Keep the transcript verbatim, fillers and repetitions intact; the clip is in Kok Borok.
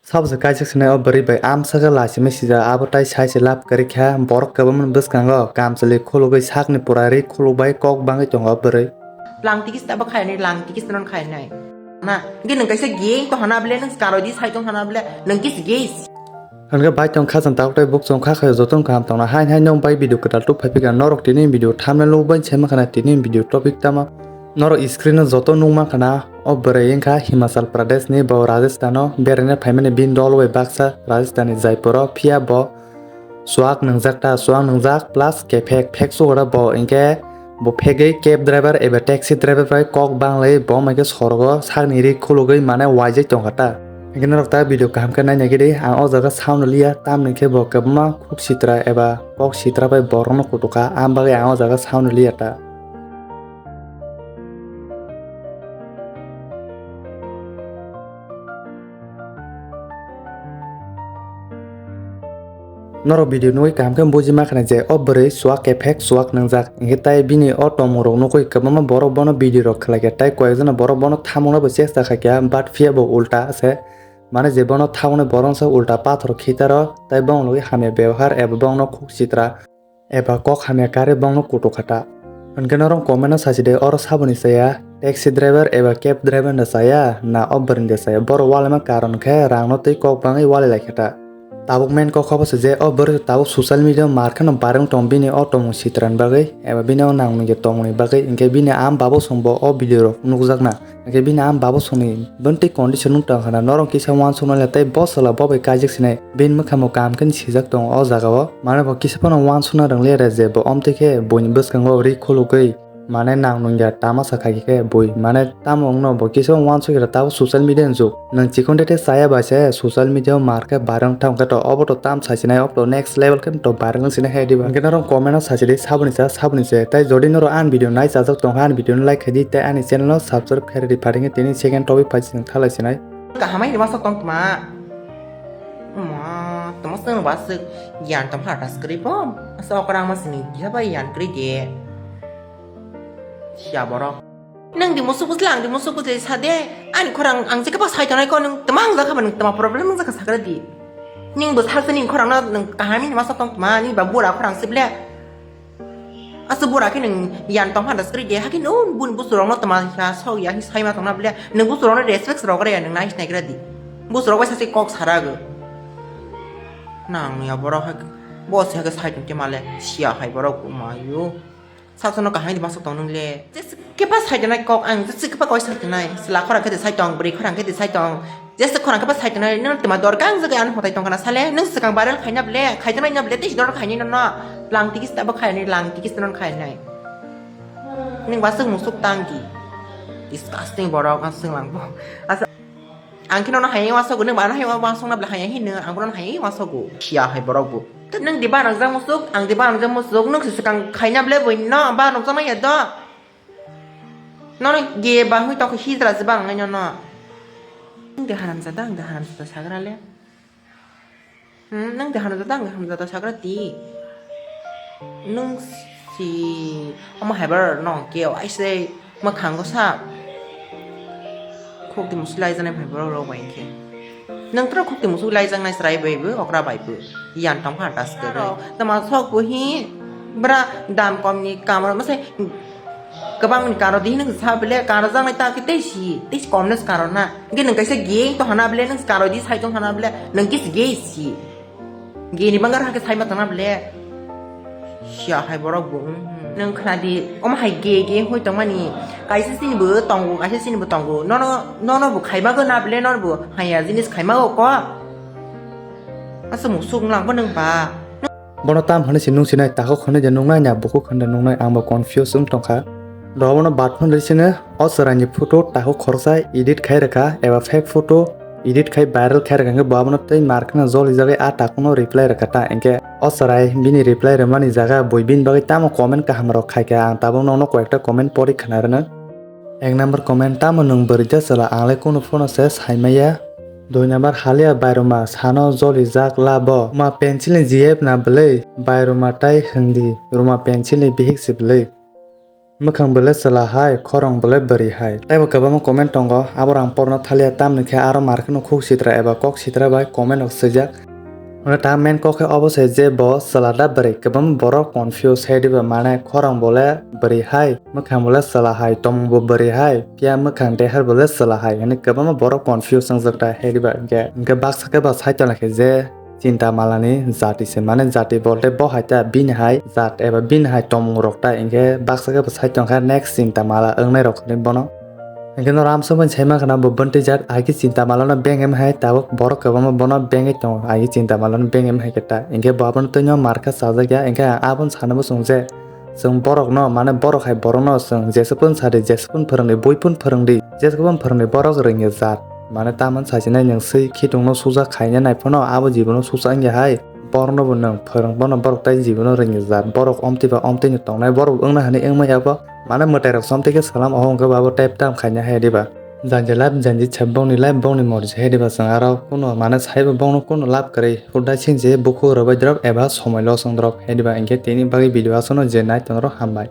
Sabse kaijak sinai o bwrwi bai amsaka lachimwi sijak, abo tai sai se lab kwrwi kha. Borok kwbangma bwskango kamchwlwi khulugwi sakni pura ri khuluk bai kok bangwi tongo o bwrwi. Lang tikis ta bwkhainai, lang tikis ta non khainai. Na, hwnkhe nwng kaisa gay tong hana bwle, nwng karwi di sai tong hana bwle, nwng kis gay. Hwnkhe bai tong kha chwng tabuk tei buk chwng kha khayo jotono kaham tongna. Hain hain nwng bai video kwtal tub phai phika norok tini video thumbnail o bai se mankha na tini video topic tamo. Norok screen o joto nukmankha na o bwrwi wngkha Himachal Pradesh ni, bo Rajasthan o beraina phaimani bini dol bai baksa Rajasthan ni Jaipur o, phiya bo chuak nwngjak ta, chuak nwngjak plus kephek, phek sukora bo hinkhe bo phegwi cab driver eba taxi driver bai kok banglai bo hinkhe sorogo sakni ri khulugwi mane waijak tongkha ta. Hinkhe norok ta video kaham khe naina gidi, ang o jaga sound liya, tamni khe bo kwbangma khuk sitra eba kok sitra bai borokno kutukha, ang bagwi ang o jaga sound liya ta. Norok video nugwi kaham khe buji mankha je o bwrwi chuak kephek chuak nwngjak, hinkhe tai bini o tongmung rok nugwi kwbangma borok bono video rok khlaikha, tai koyekjona borok bono thamungna bo chesta khaikha, but phiya bo ulta se, mane je bono thamungni borok se ulta pathor khitaro, tai bono logwi hamya bebohar eba bono khuk sitra eba kok hamya karwi bongno kutukha ta. Hwnkhe norok comment o sachide, oro saboni chaya taxi driver eba cab driver no chaya na o bwrwini de chaya? Borok walaima karon khe rangno twi kok bangwi walai laikha ta. Tabuk main kok kha bo se je o bwrwi tabuk social media o mar kheno viral wng tong bini o tongmung sitran bagwi eba bini o nangmung je tongmungni bagwi, hinkhe bini am babu songbo o video rok nukjakna. Hwnkhe bini am babu songni bwntwi condition wng tong khana, norok kisa uansukna le tei bo chwla bo bai kaijak sinai, bini mwkhamo kaham khe sijak tongo o jaga o. Mane bo kisa phano uansukna rwng liya re je bo omtwi khe buini bwskango ri khulugwi mane nang nungya tamasa khai khe bui mane tamo wngno bo kisa uansuk ya tabuk social media ni jug. Nwng chikon de te chaya bai se social media o mar khe viral wng thang khe to obo to tam sai sinai, obo to next level khe to viral wng sinai hai diba. Hwnkhe norok comment o sachidi saboni cha saboni se, tei jodi norok ani video nai chajak tong kha ani video no like khai di tei ani channel no subscribe khai rwdi, phaidi khe tini second topic phai chwng thalai sinai. Kaham hai rwma sok tong tma. Ma, tma swng ba swk yan tong ha ta swkri bom. Asa okrang ma sini kiha bai yan kri de. Siya borok. Nang di musuk bujla, ang di musuk bujla sa de. Ani khorang ang jekhe ba sai tongnai ko, nang tma ang jakha ba nang tma problem nang jakha sakra di. Ning bo salsa ning khorang no nang kaham ni masa tong tma ni ba bura khorang sible. Asu bura khe nang yan tong phanda skri de, hakhe no bun busurokno tma ya sok ya hi sai ma tongna ble. Nang busurokno respect rok re ya nang nai sinai gra di. Busurok bai sasi kok sara go. Nang ya borok ha bo se ha sai tong ke male siya hai borok ma yo. Saksono kaham di masuk tong nung le. Jese kepa sai tongnai kok ang, jese kepa koi sai tongnai. Sela khorang khe de sai tong, bwrwi khorang khe de sai tong. Jese khorang kepa sai tongnai, nang tma dor kang jaga ano hotai tong kana sale. Nang swkang viral khaina ble, khai tongnai na ble, tei dor khainai no no. Lang tikis ta bo khainai, lang tikis ta non khainai. Nang ba swk musuk tang di. Disgusting borok, ang swng lang bo. Asa Ang khe nono hayung wansukgo, nwng ba ano hayung wansukna bwla hayung hinwi, ang bono hayung wansukgo. Khiya hai borok bo. Nwng di banangjak musuk, ang di banangjak musuk, nwng se swkang khaina bwle buino banangjak manya do. Nono ge ba hwnwi tongkha hijra se banangnai nono. Nwng de haramjada, ang de haramjada sagra le. Hmm, nwng de hamjata, ang hamjata sagra di. Nwng si omo haibar nong keo aise mwkhango sa. Khokti musu laijaknai phai borok rok bai khe. Nwng tro khokti musu laijaknai chwrai bai bo, okra bai bo. Yan tong pha das kwrwi. Tama sok bo hi bra dam kom ni kamar mase Kwbang ni karo di hinwi sa bile karo jaknai ta khe tei si, tei si kom no si karo na. Hwnkhe nwng kaisa geng tong hana bile nwng si karo di sai tong hana bile nwng khe si gei si. Gei ni bangar hakhe sai ma tong na bile. Siya hai borok bo, hmm, nwng khna di, omo hai gei gei hoi tong mani. Kaisa sini bo tongo, kaisa sini bo tongo. Nono, nono bo khai mago na bile, nono bo haya jinis khai mago ko. Asa musuk lang bo nwng ba. Bono tam hwnwi se nung sinai, takhuk hwnwi de nungnai na bukhuk hwnwi de nungnai, ang bo confuse wng tongkha. Dobono bad phone rwi sino o chwraini photo takhuk khoroksa edit khai rwkha eba fake photo edit khai viral khai rwkha, hwnkhe bo abono tei mar kheno jolijagwi a takhukno reply rwkha ta, hinkhe o chwrai bini reply rwmani jaga bui bini bagwi tamo comment kaham rok khaikha, ang tabuk nokno koyekta comment pori khna rwno. Ek number comment, tamo nwng bwrwi da chwla, ang le kunu phano se sai maya. Dui number, haliya bairuma sano joli jak la bo. Ma pencil ni G F na bwlwi, bairuma tai hwng di, ruma pencil ni bihik se bwlwi. Mwkhang bole chwla hai, khorang bole bwrwi hai. Taibo kwbangma comment tongo, abo ang porno thaliya, tamni khe aro markheno khuk sitra eba kok sitra bai comment rok swijak. Hwnwi ta main kok khe obo se je bo chwla da bwrwi, kwbangma borok confuse hai diba, mane khorang bole bwrwi hai, mwkhang bole chwla hai, tomung bo bwrwi hai, phiya mwkhang dehar bole chwla hai, hwnwi kwbangma borok confuse wngjak ta hai diba. Hinkhe, hinkhe baksa khe ba sai tongla khe je Chinta Malani jati se, mane jati bolte bo hai ta bini hai jat eba bini hai tomung rok ta, hinkhe baksa khe bo sai tongkha next Chinta Mala wngnai rok hinwi bono. Hinkhe no Ramsongmani sai mankha na bo bwntwi jat agi Chinta Malano beng em hai, tabuk borok kwbangma bono bengwi tongo agi Chinta Malano beng em hai khe ta. Hinkhe bo abono twino markha chajak ya, hinkhe ang abono sana muchung je chwng borokno, mane borok hai borokno chwng jesukphun sadi, jesukphun phwrwngdi, buiphun phwrwngdi, jesukphun phwrwngdi borok rwngya jat. Mane tamon sachinai nwng swi khitungno susa khaina nai phano abo jibono susa wngya hai. Borokno bo nwng phwrwng bono borok tai jibono rwngya jat. Borok omtwi ba omtwino tongnai, borok wngna hwnwi wngmaya bo. Mane mwtairok somtwi khe salam, oho hwnkhe bo abo tep tam khaina hai diba. Janji life, janji chep bongni life, bongni morji hai diba, chwng aro kuno mane saibo bongno kuno lab kwrwi. Hudai singje bukhuk rwbai drop eba somoi losong drop hai diba, hinkhe tini bagwi video aswkno je nai tongrok hambai.